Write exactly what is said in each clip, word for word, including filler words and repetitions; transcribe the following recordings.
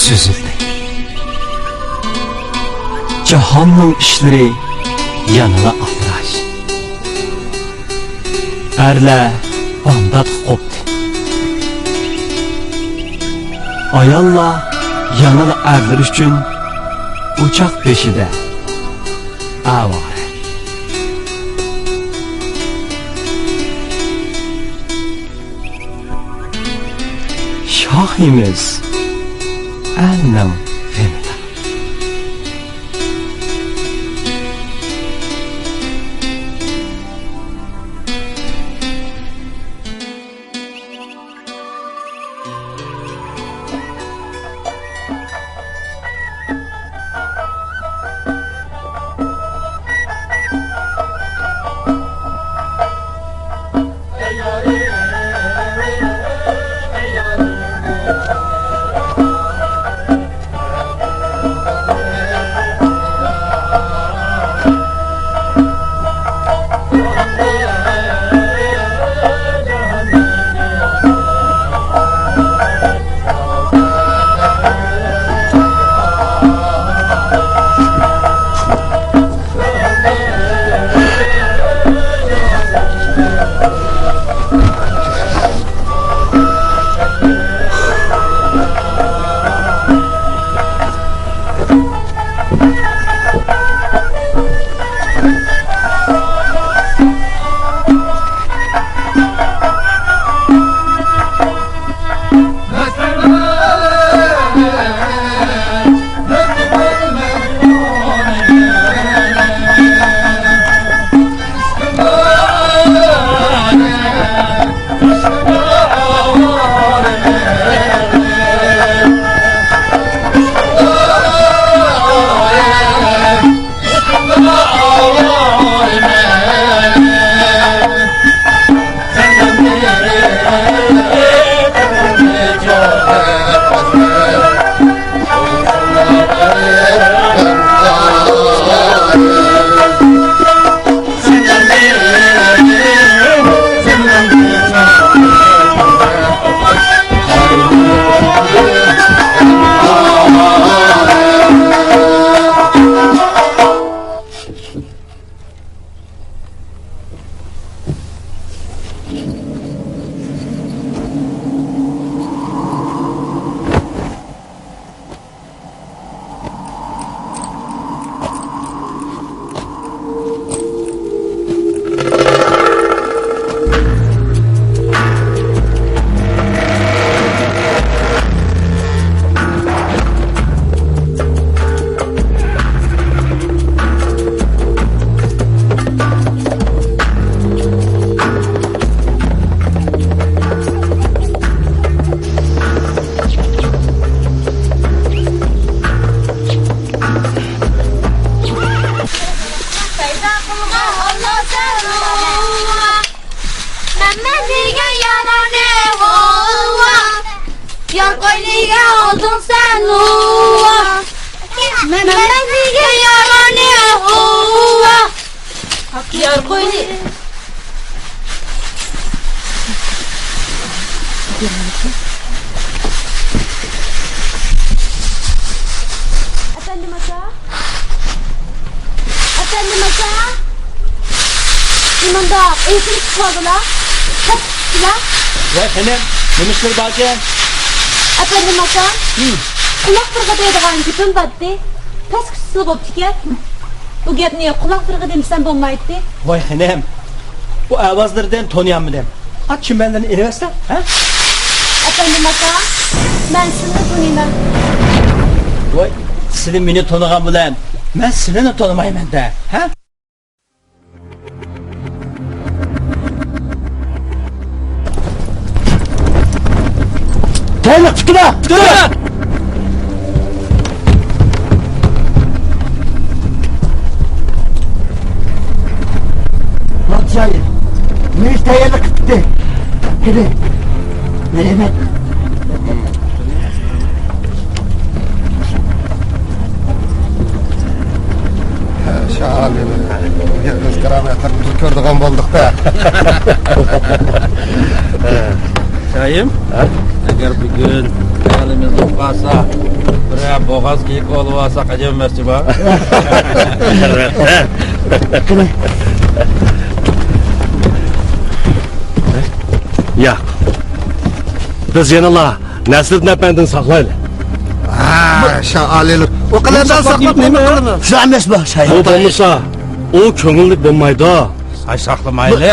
سۈزۈلدى. جاھاننىڭ ئىشلىرى يەنىلا ئالدىراش. ئەرلەر بامداتقا قوپتى. ئاياللار يەنىلا ئەرلىرى ئۈچۈن ئوچاق بېشىدا ئاۋارە. شاھىمىز ئەلنىڭ غېمىدا. پەيدا قىلغان ئاللا سەن، ھوۋا. مەمەت دېگەن يارنى، ھوۋا. يار قوينىگە ئالدىڭ سەن، ھوۋا. مەمەت دېگەن يارنى، ھوۋا. يار قوينى. ئەپەندىم ئاكا. ئەپەندىم ئاكا. نېمانداق ئېسىلىپ قالدىلا؟ پەس چىقىپتىلا؟ ۋاي خېنىم، نېمە ئىشلىرى باركەن؟ ئەپەندىم ئاكا. ھىم. قۇلاقلىرىغا دەيدىغان گېپىم بارتتى. پەسكە چۈشسىلا بوپتىكەن. بۇ گەپنى قۇلاقلىرىغا دېمىسەم بولمايتتى. ۋاي خېنىم، بۇ ئاۋازلىرىدىن تونۇيالمىدىم. ئا، چىمەنلىرىنى ئېلىۋەتسە، ھە؟ ئەپەندىم ئاكا، مەن سىلىنى تونۇيمەن. ۋاي، سىلى مېنى تونۇغان بىلەن مەن سىلىنى تونۇمايمەن-دە، ھە؟ تەييارلىق پۈتتىمۇ؟ پۈتتى! ماڭچايى، مېنى تەييارلىق پۈتتى. كىردى. مەرھەمەت. شاھانە. بىز كارامەتلىرىمىزنى كۆرىدىغان بولدۇق-دە. شاھىم، ھە؟ ئەگەر بۈگۈن ئايالىمىز بولۇپ قالسا، بوغاز كېيىك ئولىۋالساق ئەجەب ئەمەس جۇما. ياق. بىز يەنىلا نەسرىدىن ئەپەندىنى ساقلايلى. ھە، شاھ ئالىيلىرى. ئۇ قەدەر ساقلاپ نېمە قىلىمىز؟ شۇ ئەمەس بۇ، شاھ. ئۇ بولمىسا، ئۇ كۆڭۈللۈك بولمايدۇ. ھاي، ساقلىمايلى.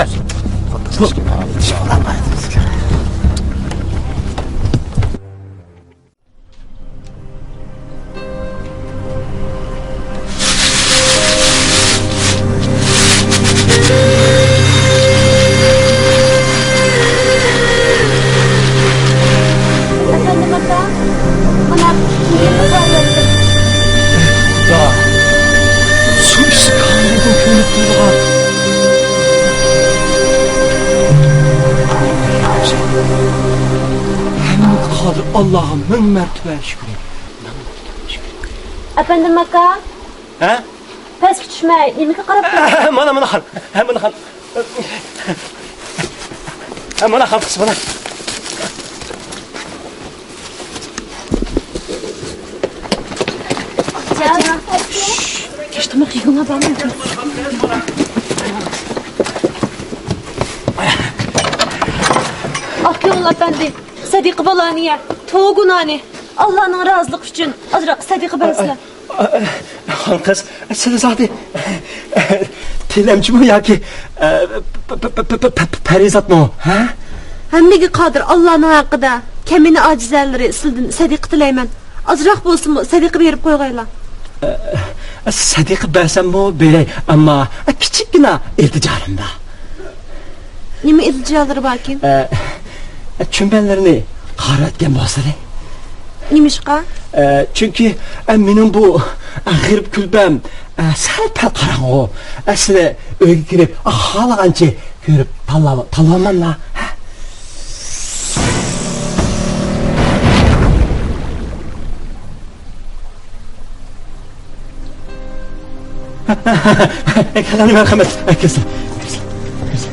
ئەپەندىم ئاكا، مانا، يېڭى بار. يا، سۇ ئىچسە كامىلدىن كۆيۈپ تۇرىدىغان. ھەممىگە قادىر ئاللاغا مىڭ مەرتىۋە شۈكرى. ئەپەندىم ئاكا. ھە؟ پەسكە چۈشمەي، نېمىگە قاراپ تۇرىسىز؟ مانا، مانا خان. ھە، مانا خان. ھە، مانا خان قىز، مانا. كەچ تاماق يېگۈڭلار بارمۇ؟ ئاق كۆڭۈل ئەپەندى، سەدىقە بالانى يە، توۋا گۇناھنى. ئاللانىڭ رازىلىقى ئۈچۈن ئازراق سەدىقە بەرسىلە. خان قىز، سىلى زادى تىلەمچىمۇ ياكى، ئە، پ-، پ-، پەرىزاتمۇ، ھە؟ ھەممىگە قادىر ئاللانىڭ ھەققىدە كەمىنە ئاجىزەنلىرى سىلىدىن سەدىقە تىلەيمەن. ئازراق بولسىمۇ سەدىقە بېرىپ قويغايلا. ئە، سەدىقە بەرسەممۇ بېرەي، ئەمما كىچىككىنە ئىلتىجالىرىم بار. نېمە ئىلتىجالىرى باركىن؟ ئە، چۈمبەللىرىنى قارىۋەتكەن بولسىلى. نېمىشقا؟ ئە، چۈنكى، ئە، مېنىڭ بۇ، ئە، غېرىب كۈلپەم، ئە، سەل پەل قاراڭغۇ. ئە، سىلى ئۆيگە كىرىپ، ئە، خالىغانچە كۆرۈپ تاللاۋ-، تاللاۋالماملا. كالانى مەرھەمەت. كىرسىلە، كىرسىلە، كىرسىلە.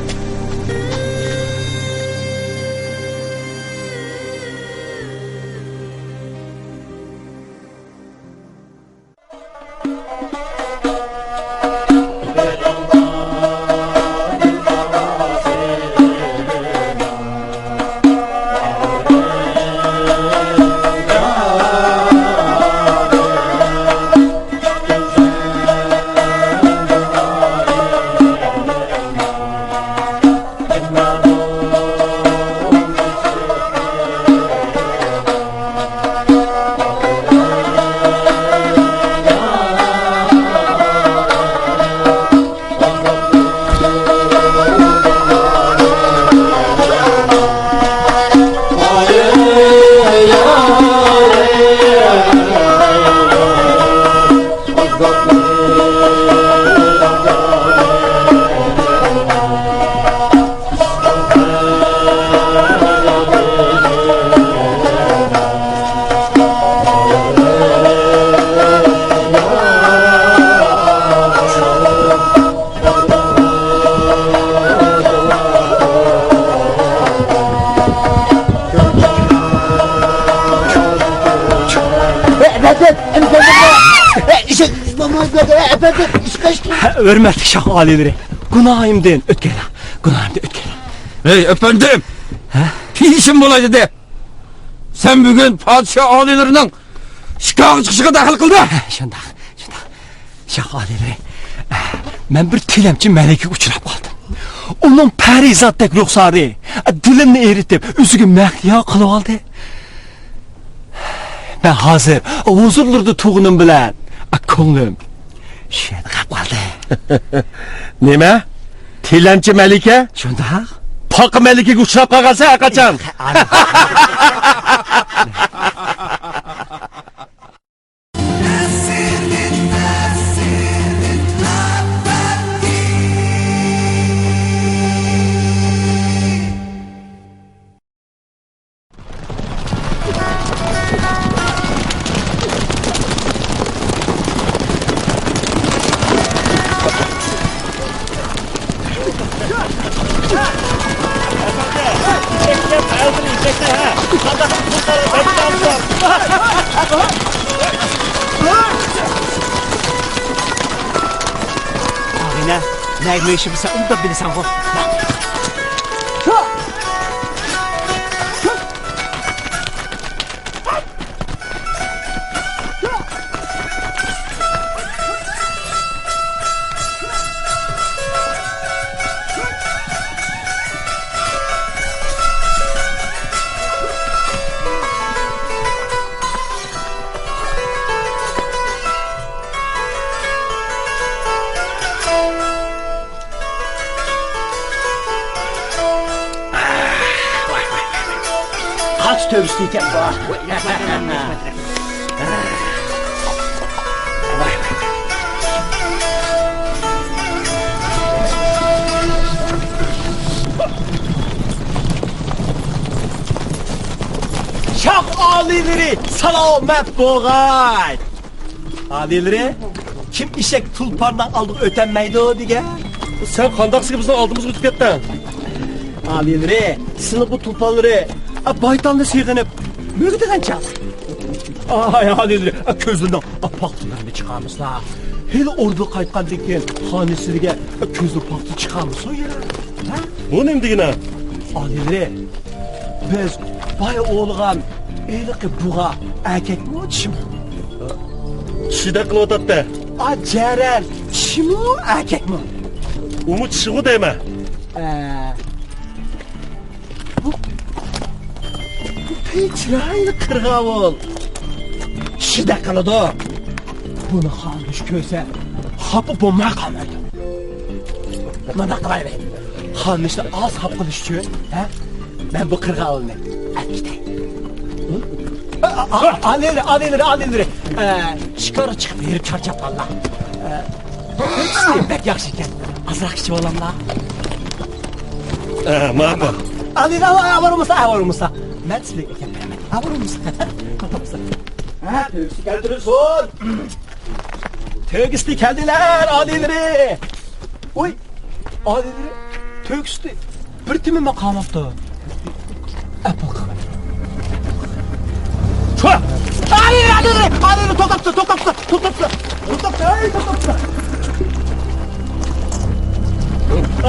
ھۆرمەتلىك شاھ ئالىيلىرى، گۇناھىمدىن ئۆتكەيلا، گۇناھىمدىن ئۆتكەيلا. ھەي، ئەپەندىم! ھە؟ دېيىشىم بولاي دېدى. سەن بۈگۈن پادىشاھ ئالىيلىرىنىڭ شىكارغا چىقىشىغا دەخلى قىلدىڭ. ھە، شۇنداق، شۇنداق. شاھ ئالىيلىرى، مەن بىر تىلەمچى مەلىكىگە ئۇچراپ قالدىم. ئۇنىڭ پەرىزاتتەك رۇخسارى دىلىمنى ئېرىتىپ، ئۆزىگە مەھلىيا قىلىۋالدى. مەن ھازىر ھۇزۇرلىرىدا تۇرغىنىم بىلەن كۆڭلۈم شۇ يەردە قېلىپ قالدى. نېمە؟ تىلەمچى مەلىكە؟ شۇنداق. پاقا مەلىكىگە ئۇچراپ قالغانسەن ھەرقاچان. ئاغىنە، نەگە مېڭىشىمنى سەن ئوبدان بىلىسەنغۇ. قاچ تۆمۈشتى ئىكەن بۇ. شاھ ئالىيلىرى سالامەت بولغاي! ئالىيلىرى، كىم ئېشەك تۇلپارنىڭ ئالدىغا ئۆتەلمەيدۇ دېگەن؟ سەن قانداقسىگە بىزنىڭ ئالدىمىزغا ئۆتۈپ كەتتىڭ؟ ئالىيلىرى، سىلىقۇ تۇلپارلىرى، ئا، بايتالنى سېغىنىپ مۆگىدىغان چاغ. ئاي، ئالىيلىرى، ئا، كۆزلىرىنىڭ، ئا، پاختىلىرىنى چىقارمىسىلا. ھېلى ئوردىغا قايتقاندىن كېيىن خان ئېسىرگە، ئا، كۆزلىرى پاختا چىقارمىسۇن يا. ھە؟ بۇ نېمە دېگىنى؟ ئالىيلىرى، بىز بايا ئوۋلىغان ھېلىقى بۇغا ئەركەكمۇ، چىشىمۇ؟ چىشىدەك قىلىۋاتاتتى. ئا، جەرەن، چىشىمۇ، ئەركەكمۇ؟ ئۇمۇ چىشىغۇ دەيمەن. ئە، بۇ، بۇ پەي چىرايلىق قىرغاۋۇل. چىشىدەك قىلىدۇ. بۇنى خانىش كۆرسە، خاپا بولماي قالمايدۇ. مۇنداق قىلايلى. خانىشنى ئاز خاپا قىلىش ئۈچۈن، ھە؟ مەن بۇ قىرغاۋۇلنى ئەپ كېتەي. ئا، ئا، ئا، ئالىيلىرى، ئالىيلىرى، ئالىيلىرى. ئە، شىكارغا چىقىپ ھېرىپ چارچاپ قالدى. ئە، بەك ياخشى ئىكەن. ئازراق ئىچىپ ئالاملا. ئە، ماقۇل. ئالىيلىرى، ئاۋارە بولمىسا، ئاۋارە بولمىسا. مەن سىلەرگە ئەكەپ بېرىمەن. ئاۋارە بولمىسا. ھە، تۆگىسى كەلدىلەر، ئالىيلىرى. ئۇي، ئالىيلىرى، تۆگە سۈتى بىر تېمىمۇ قالماپتۇ. ئەپۇ قىلىڭ. شۇ! ئالىيلىرى، ئالىيلىرى، ئالىيلىرى، توختاپسىلەر، توختاپسىلەر، توختاپسىلەر، توختاپسىلەر، ئەي، توختاپسىلەر.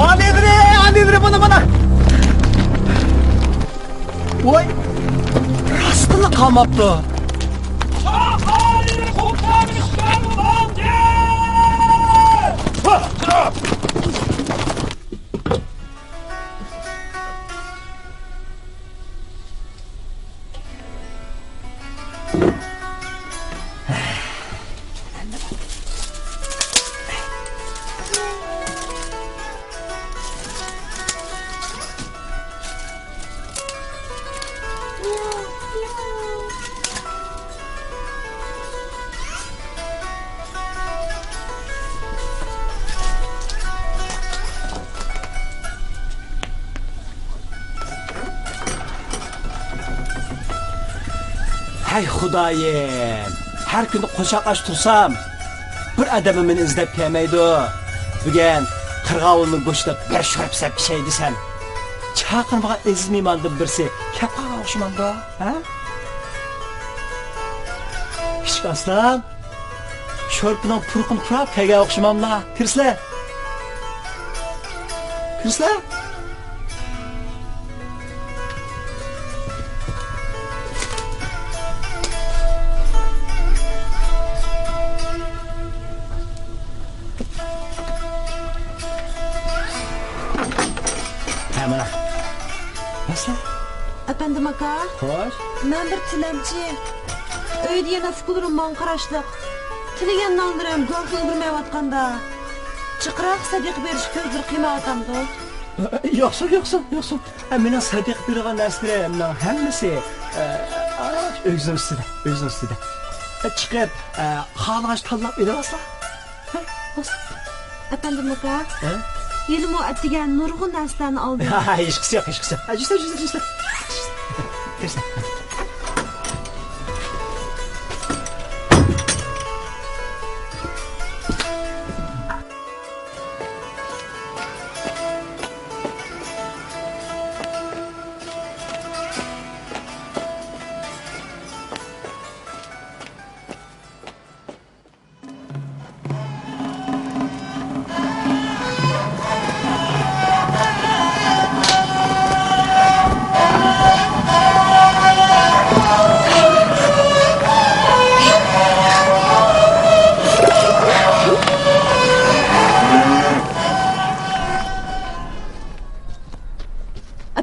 ئالىيلىرى، ئالىيلىرى، مانا، مانا. ۋاي، راستلا قالماپتۇ. ھەي خۇدايىم، ھەر كۈنى قوشاقلاشتۇرسام، بىر ئادەممۇ مېنى ئىزدەپ كەلمەيدۇ. بۈگۈن قىرغاۋۇلنىڭ گۆشىدە بىر شورپا سەپ ئىچەي دېسەم، چاقىرمىغان ئەزىز مېھماندىن بىرسى كەپ قالغان ئوخشىمامدۇ، ھە؟ كىچىك ئاسلان، شورپىنىڭ پۇرىقىنى پۇراپ كەلگەن ئوخشىماملا؟ كىرسىلە! كىرسىلە! ھە، مانا. مەسىلەن؟ ئەپەندىم ئاكا. خوش. مەن بىر تىلەمچى. ئۆيدە يەنە ئۇكىلىرىم ماڭا قاراشلىق. تىلىگەن نانلىرىم گۈلگە ئۈلگۈرمەيۋاتقاندا، جىقراق سەدىقە بېرىش كۆزلىرى قىيمايۋاتامدۇ؟ يوقسۇن، يوقسۇن، يوقسۇن. ئە، مېنىڭ سەدىقە بېرىدىغان نەرسىلىرىمنىڭ ھەممىسى، ئە، ئە، ئۆگزىنىڭ ئۈستىدە، ئۆگزىنىڭ ئۈستىدە. ئە، چىقىپ، ئە، خالىغاچ تاللاپ ئېلىۋالسا. ھە، بولسا. ئەپەندىم ئاكا، ھە؟ ھېلىمۇ ئەتىگەن نۇرغۇن نەرسىلەرنى ئالدىم. ھە، ھە، ھېچقىسى يوق، ھېچقىسى يوق. ھە، جۈسە، جۈسە، جۈسە. جۈسە.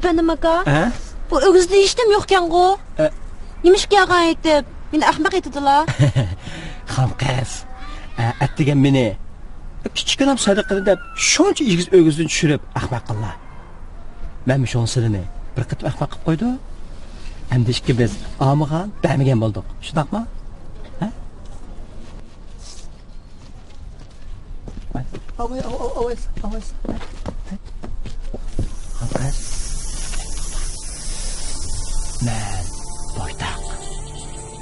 ئەپەندىم ئاكا، ھە؟ بۇ ئۆگزىدە ھېچنېمە يوقكەنغۇ؟ ئە. نېمىشقا يالغان ئېيتىپ، مېنى ئەخمەق ئېتىدىلا؟ خام قىز، ئە، ئەتىگەن مېنى كىچىككىنە سەدىقىنى دەپ شۇنچە ئېگىز ئۆگزىدىن چۈشۈرۈپ ئەخمەق قىللا. مەنمۇ شۇڭا سىلىنى بىر قېتىم ئەخمەق قىلىپ قويدۇم. ئەمدى ئىككىمىز ئالمىغان، بەرمىگەن بولدۇق. شۇنداقمۇ؟ ھە؟ ئاۋاي، ئاۋاي، ئاۋاي، ئاۋاي. مەن بويتاق.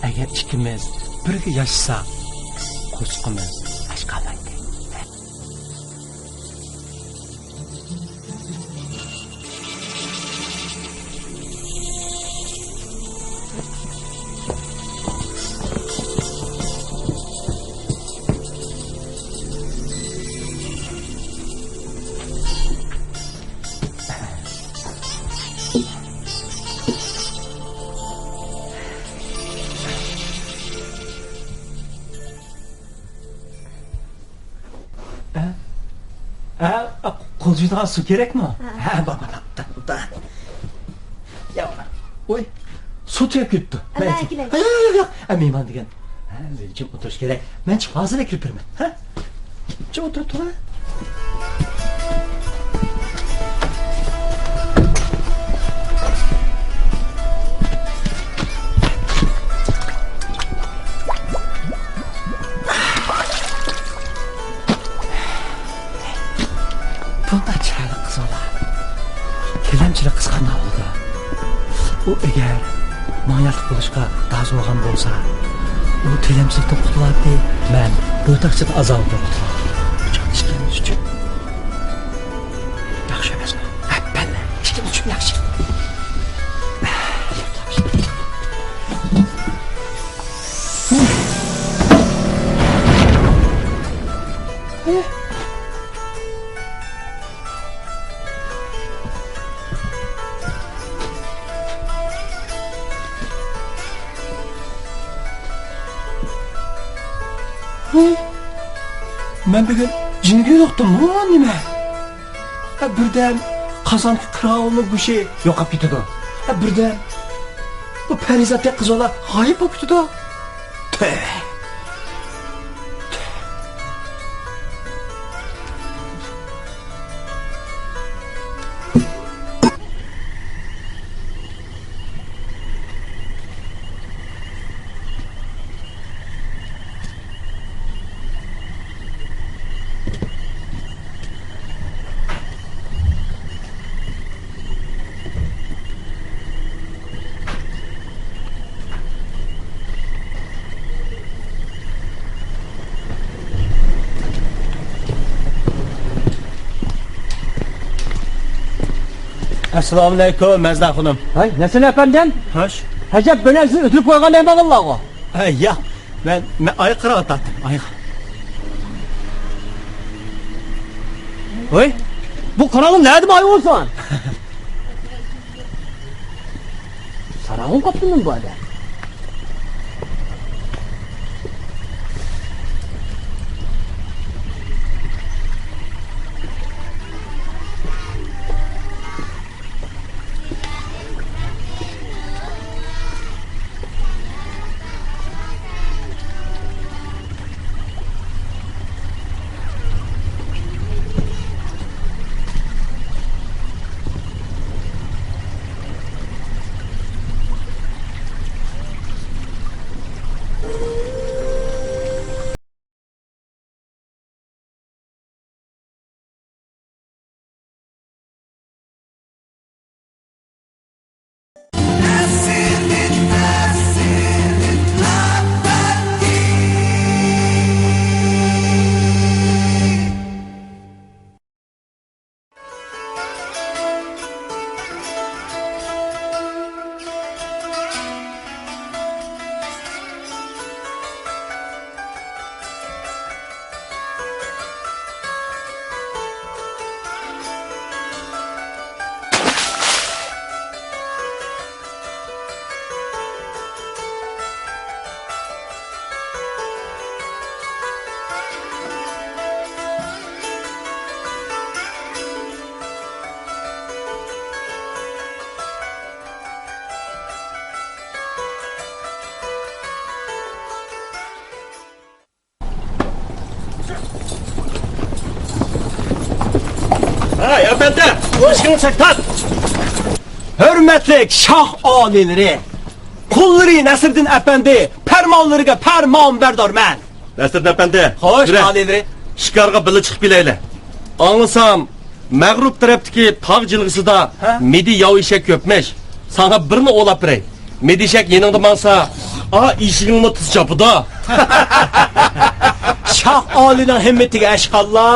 ئەگەر ئىككىمىز بىرگە ياشىساق، قورسىقىمىز ئاچ قالمايتتى. ھە؟ ھە، قول جۇيىدىغان سۇ كېرەكمۇ؟ ھە. ھە، بار، بار، بار. يا، ۋوي، سۇ تۈگەپ كېتىپتۇ. مەن ئەكىلەي. ياق، ياق، ياق، ياق. ھە، مېھمان دېگەن. ھە، جىم ئولتۇرۇش كېرەك. مەن چىقىپ ھازىر ئەكىرىپ بېرىمەن. ھە؟ جىم ئولتۇرۇپ تۇر. بۇنداق چىرايلىق قىز بالا تىلەمچىلىك قىلسا قانداق بولىدۇ؟ ئۇ ئەگەر ماڭا ياتلىق بولۇشقا رازى بولغان بولسا، ئۇ تىلەمچىلىكتىن قۇتۇلاتتى، مەن بويتاقچىدىن ئازابىدىن قۇتۇلاتتىم. بۇ چاغدا ئىككىمىز ئۈچۈن ياخشى ئەمەسمۇ؟ ئەپەندى، ئىككىمىز ئۈچۈن ياخشى. ھەي، مەن بۈگۈن جىنگە يولۇقتۇممۇ نېمە؟ ھە، بىردەم قازاندىكى قىراۋۇلنىڭ گۆشى يوقاپ كېتىدۇ. ھە، بىردەم بۇ پەرىزاتتەك قىز بالا غايىب بولۇپ كېتىدۇ. تۆۋە. ئەسسالامۇئەلەيكۇم، مەزدە خانىم. ھەي، نەسىر ئەپەندىم. خوش. ھەجەپ، بىرەرسىنى ئۆتۈرۈپ قويغان دەيمەنغۇ. ھەي، ياق. مەن، مەن ئايغا قاراۋاتاتتىم، ئايغا. ھوي، بۇ قاراڭغۇ نەدە مايا بولسۇن؟ ساراڭغۇ قاپتىمەن بۇ ئادەم. ھەي، ئەپەندى، ئىشىكىڭنى چەك، تارت! ھۆرمەتلىك شاھ ئالىيلىرى، قۇللىرى نەسىردىن ئەپەندى پەرمانلىرىغا پەرمانبەردارمەن. نەسىردىن ئەپەندى، خوش، يۈرە. ئالىيلىرى. شىكارغا بىللە چىقىپ كېلەيلى. ئاڭلىسام، مەغرۇب تەرەپتىكى تاغ جىلغىسىدا ھە؟ مىدى ياۋا ئېشەك كۆپمىش. ساڭا بىرنى ئولاپ بېرەي. مىدى ئېشەك يېنىڭدا ماڭسا، ئا، ئېشىكىڭنى تېز چاپىدۇ. شاھ ئالىينىڭ ھىممىتىگە ئەشقاللا.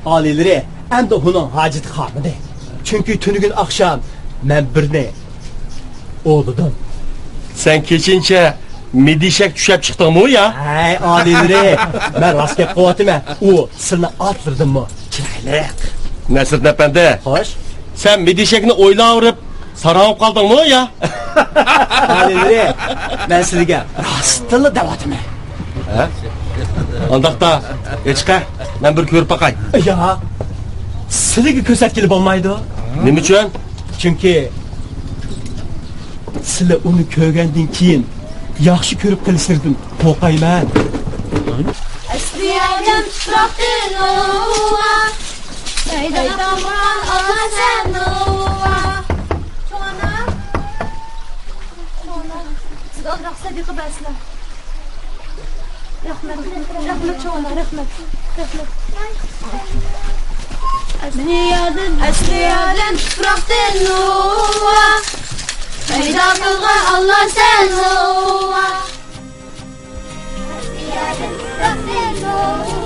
ئالىيلىرى، ئەمدى ئۇنىڭ ھاجىتى قالمىدى. چۈنكى تۈنۈگۈن ئاخشام مەن بىرنى ئوۋلىدىم. سەن كېچىنچە مىدى ئېشەك چۈشەپ چىقتىڭمۇ يا؟ ھەي، ئالىيلىرى، مەن راست گەپ قىلىۋاتىمەن. ئۇ سىلىنىڭ ئاتلىرىدىنمۇ چىرايلىق. نەسىردىن ئەپەندى. خوش. سەن مىدى ئېشەكنى ئويلاۋېرىپ، ساراڭ بولۇپ قالدىڭمۇ يا؟ ئالىيلىرى، مەن سىلىگە راستىنلا دەۋاتىمەن. ھە؟ ئانداقتا، ئېچىقە، مەن بىر كۆرۈپ باقاي. يا، سىلىگە كۆرسەتكىلى بولمايدۇ. نېمە ئۈچۈن؟ چۈنكى سىلى ئۇنى كۆرگەندىن كېيىن ياخشى كۆرۈپ قېلىشلىرىدىن قورقايمەن. ئەسلى ئادەم تۇپراقتىن ئۇلۇغ، پەيدا قىلغان ئاللا سەن ئۇلۇغ. چوڭ ئانا، چوڭ ئانا، سىز ئازراق سەدىقە بەرسىلە. رەھمەت، رەھمەت چوڭلار، رەھمەت، رەھمەت. ئەسلى ئادەم، ئەسلى ئادەم تۇپراقتىن ئۇلۇغ، پەيدا قىلغان ئاللا سەن ئۇلۇغ. ئەسلى ئادەم تۇپراقتىن ئۇلۇغ.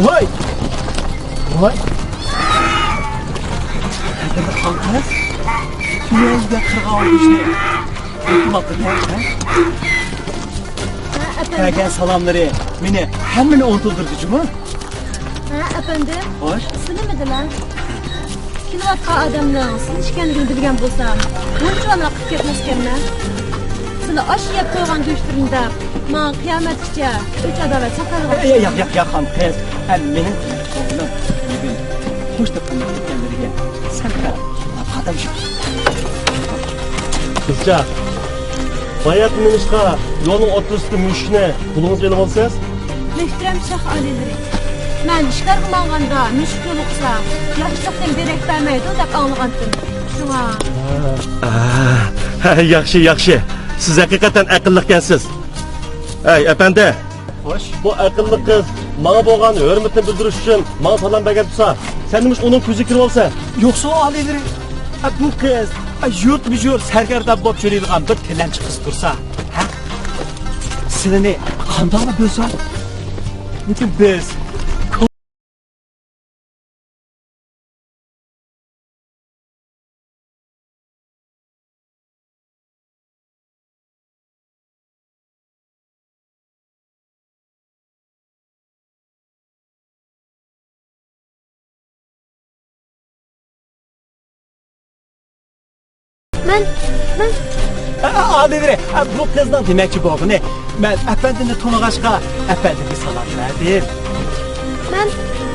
ۋاي! ۋاي! قىز، تۈنۈگۈن قىرغان ئولتۇرۇشنى ئۇنتۇماپتىكەن، ھە؟ ھە، ئەپەندىم. بەرگەن سالاملىرى مېنى ھەممىنى ئۇنتۇلدۇردى جۇمۇ. ھە، ئەپەندىم. خوش. سىلىمىدىلا؟ كېلىۋاتقان ئادەمنىڭ سىز ئىكەنلىكىنى بىلگەن بولسام، بۇنچىۋالا قىلىپ كەتمەسكەنمەن. سىلى ئاشۇ يەپ قويغان گۆشلىرىنى دەپ، ماڭا قىيامەتكىچە ئۆچ-ئاداۋەت ساقلايدىغان. ياق، ياق، ياق، ياق، خانىم قىز. ھە، مېنىڭ قوغلىم بۈگۈن خوش تاپقان كەتكەنلىرىگە سەل قارا. قىزچاق، باياتىن نېمىشقا يولنىڭ ئوتتۇرىسىدا مۈشۈكنى قولىڭىزغا ئېلىۋالىسىز؟ مۆھتەرەم شاھ ئالىيلىرى، مەن شىكارغا ماڭغاندا مۈشۈك يولۇقسا، ياخشىلىقتىن دېرەك بەرمەيدۇ دەپ ئاڭلىغانتىم. شۇڭا. ھە، ياخشى، ياخشى. سىز ھەقىقەتەن ئەقىللىقكەنسىز. ئەي، ئەپەندى! خوش. بۇ ئەقىللىق قىز ماڭا بولغان ھۆرمىتىنى بىلدۈرۈش ئۈچۈن ماڭا سالام بەرگەن تۇرسا، سەن نېمىش ئۇنىڭ كۆزىگە كىرىۋالىسەن؟ يوقسۇ ئالىيلىرى، ئە، بۇ قىز، ئە، يۇرتمۇ يۇرت سەركەردە بولۇپ يۈرىدىغان بىر تىلەمچى قىز تۇرسا، ھە؟ سىلىنى قانداقلا بىلسۇن؟ لېكىن بىز مەن، مەن. ئا، ئا، ئالىيلىرى، ئا، بۇ قىزنىڭ دېمەكچى بولغىنى، مەن ئەپەندىنى تونۇغاچقا، ئەپەندىمگە سالام بەردىم. مەن،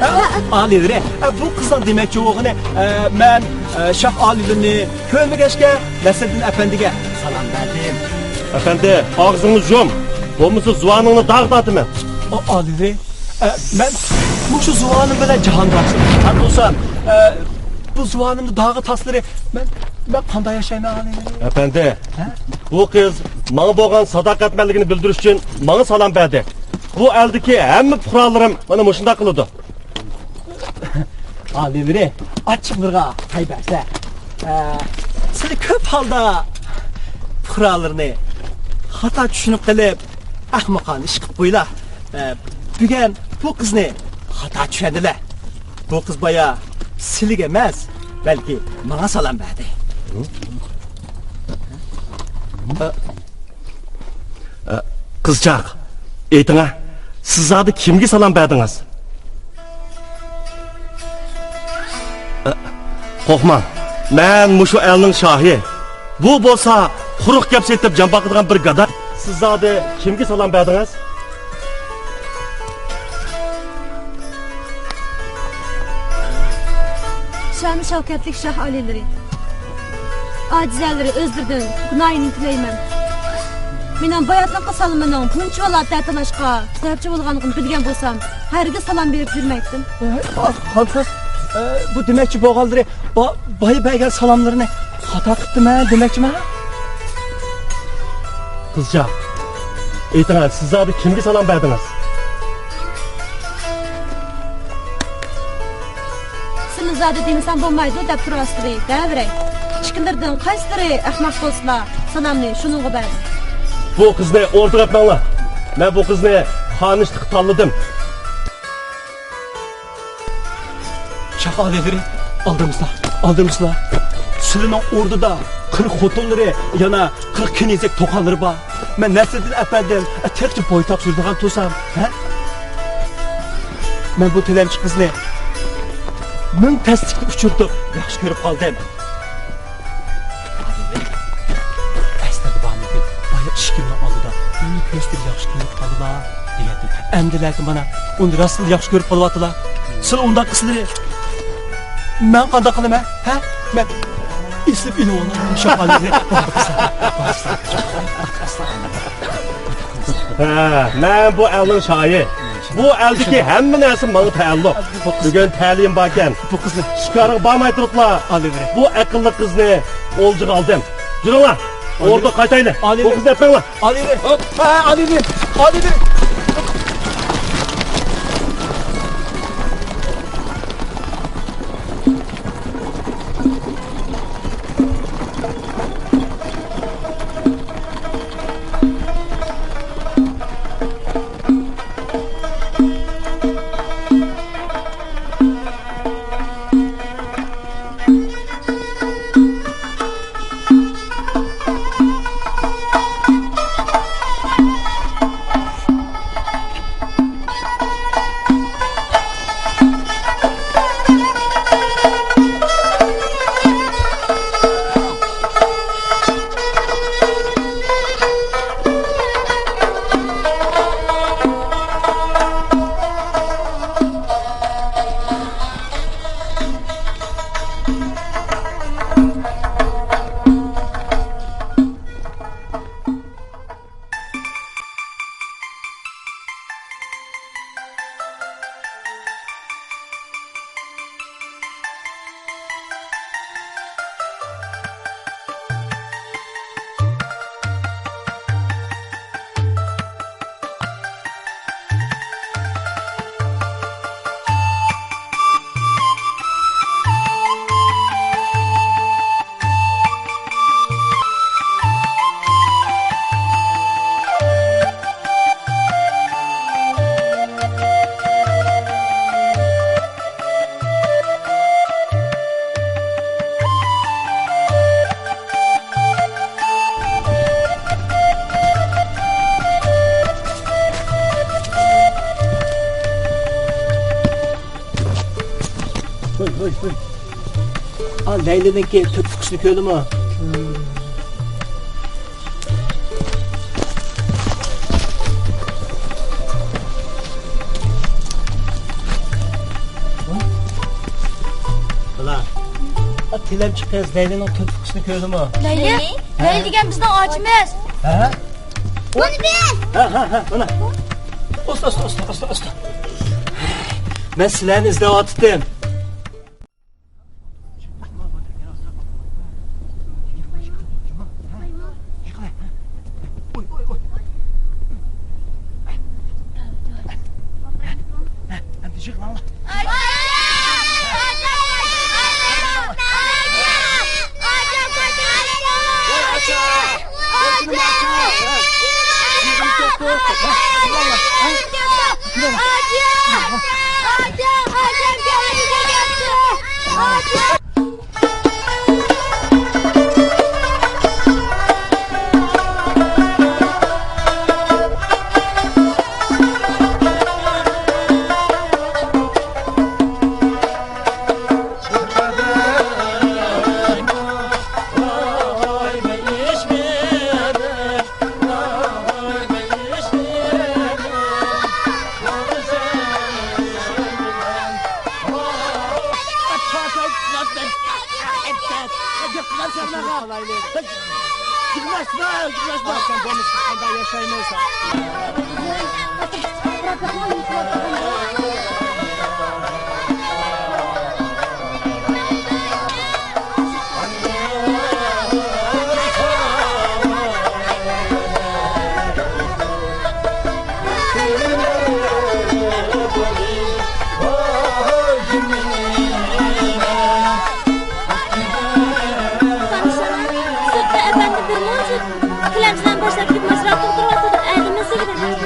ئا، ئا، ئالىيلىرى، ئا، بۇ قىزنىڭ دېمەكچى بولغىنى، ئا، مەن، ئا، شاھ ئالىيلىرىنى كۆرمىگەچكە، نەسىردىن ئەپەندىگە سالام بەردىم. ئەپەندى، ئاغزىڭنى يۇم، بولمىسا زۇۋانىڭنى داغ تارتىمەن. ئا، ئالىيلىرى، ئە، مەن مۇشۇ زۇۋانىم بىلەن جاھاندا ياشىدىم. ھەم بولسا، ئە، بۇ زۇۋانىمنى داغا تاسلىرى، مەن، مەن قانداق ياشايمەن، ئالىيلىرى؟ ئەپەندى، ھە؟ بۇ قىز ماڭا بولغان ساداقەتمەنلىكىنى بىلدۈرۈش ئۈچۈن ماڭا سالام بەردى. بۇ ئەلدىكى ھەممە پۇقرالىرىم مانا مۇشۇنداق قىلىدۇ. ئالىيلىرى، ئاچچىقلىرىغا پەي بەرسە، ئە، سىلى كۆپ ھالدا پۇقرالىرىنى خاتا چۈشىنىپ قېلىپ، ئەخمىقانە ئىش قىلىپ قويلا. ئە، بۈگۈن بۇ قىزنى خاتا چۈشەندىلە. بۇ قىز بايا سىلىگە ئەمەس، بەلكى ماڭا سالام بەردى. ئە، قىزچاق، ئېيتىڭە، سىز زادى كىمگە سالام بەردىڭىز؟ ئە، قورقماڭ، مەن مۇشۇ ئەلنىڭ شاھى. بۇ بولسا قۇرۇق گەپ سېتىپ جان باقىدىغان بىر گادا. سىز زادى كىمگە سالام بەردىڭىز؟ شان شەۋكەتلىك شاھ ئالىيلىرى، ئاجىزەنلىرى ئۆزلىرىدىن گۇناھىنى تىلەيمەن. مېنىڭ باياتىنقى سالىمىنىڭ بۇنچىۋالا تەتىلاشقا سەۋەبچى بولغانلىقىنى بىلگەن بولسام، ھەرگىز سالام بېرىپ يۈرمەيتتىم. خانقىز، ئە، بۇ دېمەكچى بولغانلىرى با-، بايا بەرگەن سالاملىرىنى خاتا قىپتىمەن دېمەكچىمەن. قىزچاق، ئېيتىڭە، سىز زادى كىمگە سالام بەردىڭىز؟ سىلى زادى دېمىسەم بولمايدۇ دەپ تۇرۇۋاتىسىلى، دەۋېرەي. ئىككىلىرىدىن قايسىلىرى ئەخمەق بولسىلا، سالامنى شۇنىڭغا بەردى. بۇ قىزنى ئوردىغا ئەپمەڭلار. مەن بۇ قىزنى خانىشلىققا تاللىدىم. شاھ ئالىيلىرى، ئالدىرىمىسىلا، ئالدىرىمىسىلا. سىلىنىڭ ئوردىدا قىرىق خوتۇنلىرى، يەنە قىرىق كېنىزەك توقاللىرى بار. مەن نەسرىدىن ئەپەندىم، تېخىچە بويتاق سۈرىدىغان تۇرسام، ھە؟ مەن بۇ تىلەمچى قىزنى مىڭ تەسلىكنى ئۇچرىتىپ ياخشى كۆرۈپ قالدىم. ئەسلىدە بارمىكىن؟ بايا ئىشىكىمنىڭ ئالدىدا ئۇنى كۆرسىتىپ ياخشى كۆرۈپ قالدىلا دېگەنتىم. ئەمدىلەتە مانا ئۇنى راستلا ياخشى كۆرۈپ قالىۋاتىلا. سىلى ئۇنداق قىلسىلىرى مەن قانداق قىلىمەن؟ ھە؟ مەن ئېسىپ ئۆلۈۋالامەن شاھ ئالىيلىرى. ھە، مەن بۇ ئەلنىڭ شاھى. بۇ ئەلدىكى ھەممە نەرسە ماڭا تەئەللۇق. بۈگۈن تەلىيىم باركەن. بۇ قىزنى شىكارغا بارماي تۇرۇپلا بۇ ئەقىللىق قىزنى ئولجىغا ئالدىم. يۈرۈڭلار، ئوردىغا قايتايلى. بۇ قىزنى ئەپمەڭلار. ئالىيلىرى. ھوپ، ھە، ئالىيلىرى. ئالىيلىرى. ھوي، ھوي، ھوي. ئا، لەيلىنىڭكى تۆت پۇكىسىنى كۆردۈڭمۇ؟ بالا، ئا، تىلەمچى قىز لەيلىنىڭ تۆت پۇكىسىنى كۆردۈڭمۇ؟ لەيلى؟ لەيلى دېگەن بىزنىڭ ئاچىمىز. ھە؟ مانا بىز. ھە، ھە، ھە، مانا. ئاستا، ئاستا، ئاستا، ئاستا، ئاستا. مەن سىلەرنى ئىزدەۋاتىتتىم. يىغلاشما، يىغلاشما. قارىسام، سىرتتا ئەپەندى بىر مۇنچە تىلەمچىلەرنى باشلاپ كېتىپ، ماشىنا توختۇرۇۋاتىدۇ. ئەدىمىسى بىلەن.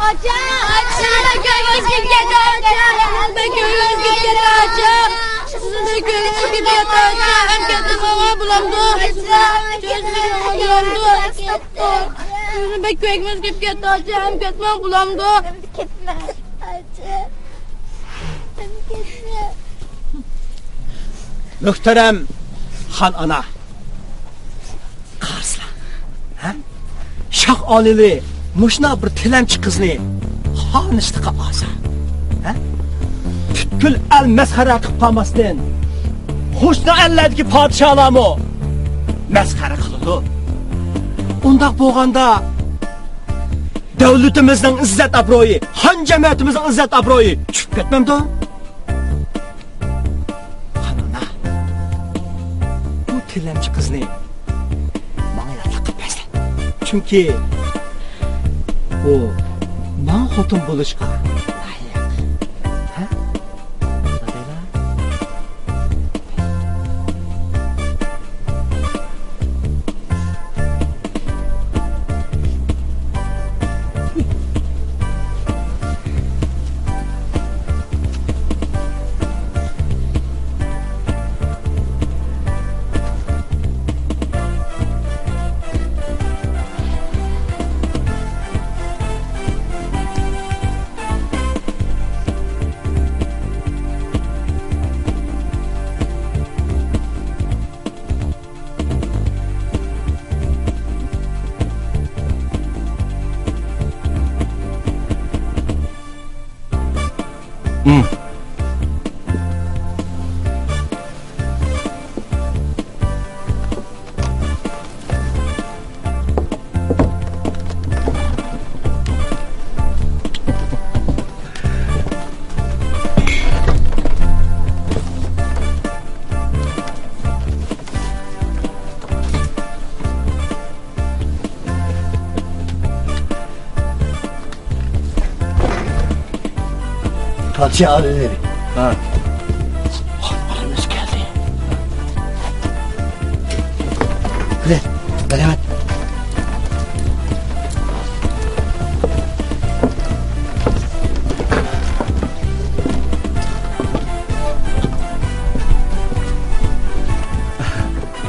ئاچا، ئاچا، كۆڭلۈم كېتىپ كەتتى، ئاچا. كۆڭلۈم كېتىپ كەتتى، ئاچا. كۆڭلۈم كېتىپ كەتتى، ئاچا. ئەمگەكمۇ بولامدۇ؟ كۆڭلۈم بولامدۇ؟ بەك كۆڭلۈم كېتىپ كەتتى، ئاچا. ئەمگەكمۇ بولامدۇ؟ كەتمە، ئاچا. كەتمە. مۆھتەرەم خان ئانا. قارىسىلا، ھە؟ شاھ ئالىيلىرى مۇشۇنداق بىر تىلەمچى قىزنى خانىشلىققا ئالسا، ھە؟ پۈتكۈل ئەل مەسخىرە قىلىپ قالماستىن، قوشنا ئەللەردىكى پادىشاھلارمۇ مەسخىرە قىلىدۇ. ئۇنداق بولغاندا، دۆلىتىمىزنىڭ ئىززەت-ئابرۇيى، خان جەمەتىمىزنىڭ ئىززەت-ئابرۇيى چۈشۈپ كەتمەمدۇ؟ خان ئانا، بۇ تىلەمچى قىزنى ماڭا ياتلىق قىلىپ بەرسەن. چۈنكى ئۇ ماڭا خوتۇن بولۇشقا لايىق. ھە؟ پادىشاھ ئالىيلىرى. ھە. خانلىرىمىز كەلدى. كېلىڭ، مەرھەمەت.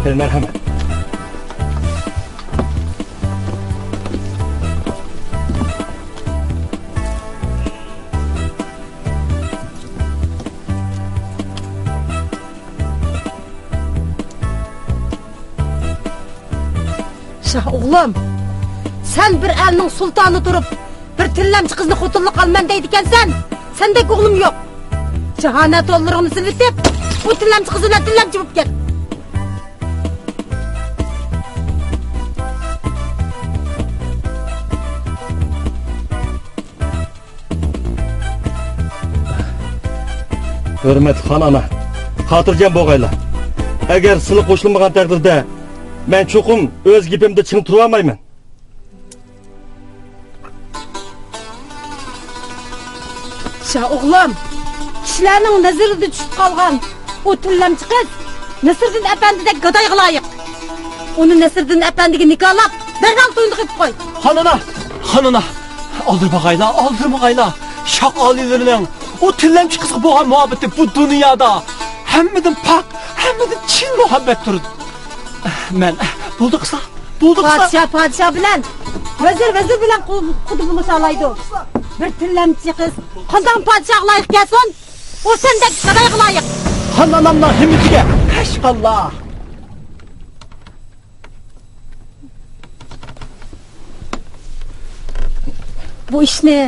كېلىڭ، مەرھەمەت. شاھ ئوغلۇم، سەن بىر ئەلنىڭ سۇلتانى تۇرۇپ، بىر تىللەمچى قىزنى خوتۇنلۇق ئالىمەن دەيدىكەنسەن. سەندەك ئوغلۇم يوق. جاھانەت يوللىرىڭنى سىلىتىپ، بۇ تىللەمچى قىز بىلەن تىللەمچى بولۇپ كەت. ھۆرمەتلىك خان ئانا، خاتىرجەم بولغايلا. ئەگەر سىلى قوشۇلمىغان تەقدىردە، مەن چوقۇم ئۆز گېپىمدە چىڭ تۇرۇۋالمايمەن. شاھ ئوغلۇم، كىشىلەرنىڭ نەزىرىدە چۈشۈپ قالغان ئۇ تىللەمچى قىز نەسىردىن ئەپەندىدەك گادايغا لايىق. ئۇنى نەسىردىن ئەپەندىگە نىكاھلاپ، دەرھال تويۇنى قىلىپ قوي. خان ئانا، خان ئانا، ئالدىرىمىغايلا، ئالدىرىمىغايلا. شاھ ئالىيلىرىنىڭ ئۇ تىللەمچى قىزغا بولغان مۇھەببىتى بۇ دۇنيادا ھەممىدىن پاك، ھەممىدىن چىن مۇھەببەتتۇر. مەن، بولدى قىسا، بولدى قىسا. پادىشاھ پادىشاھ بىلەن، ۋەزىر ۋەزىر بىلەن قۇ-، قۇدا بولۇشالايدۇ. بىر تىللەمچى قىز قانداق پادىشاھقا لايىق كەلسۇن؟ ئۇ سەندەك گادايغا لايىق. خان ئانامنىڭ ھىممىتىگە ھەشقاللا. بۇ ئىشنى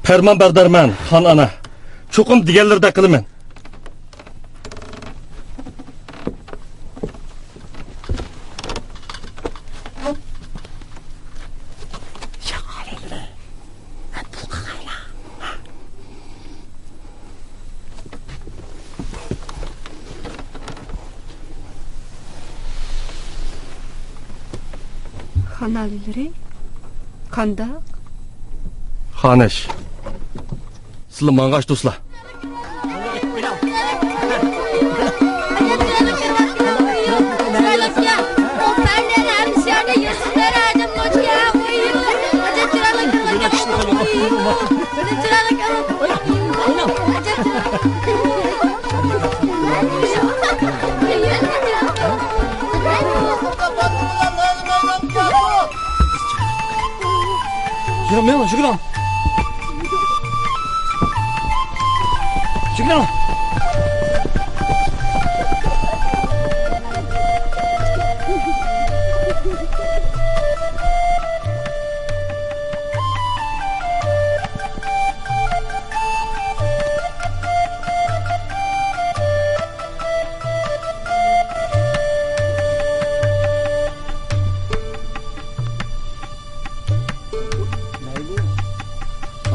پەرمان بەردارمەن، خان ئانا. چوقۇم دېگەنلىرىدەك قىلىمەن. خان ئالىيلىرى، قانداق؟ خانىش، سىلى ماڭغاچ دوستلار. يۈرۈڭ، مېڭىڭ، يۈگۈرۈڭ. يۈگۈرۈڭ.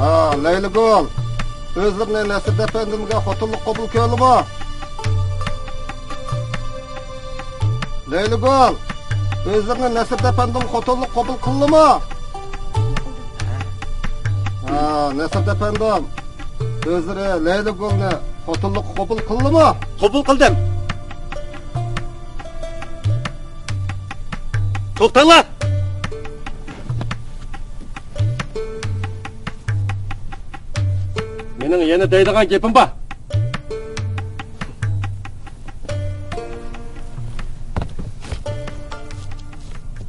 ھا، لەيلىگۈل، ئۆزلىرىنى نەسىردىن ئەپەندىمگە خوتۇنلۇق قوبۇل قىلدىمۇ؟ لەيلىگۈل، ئۆزلىرىنى نەسىردىن ئەپەندىمگە خوتۇنلۇق قوبۇل قىلدىمۇ؟ ھا، نەسىردىن ئەپەندىم، ئۆزلىرى لەيلىگۈلنى خوتۇنلۇققا قوبۇل قىلدىمۇ؟ قوبۇل قىلدىم. توختاڭلار! مېنىڭ يەنە دەيدىغان گېپىم بار.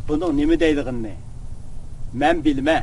بۇنىڭ نېمە دەيدىغىنىنى مەن بىلىمەن.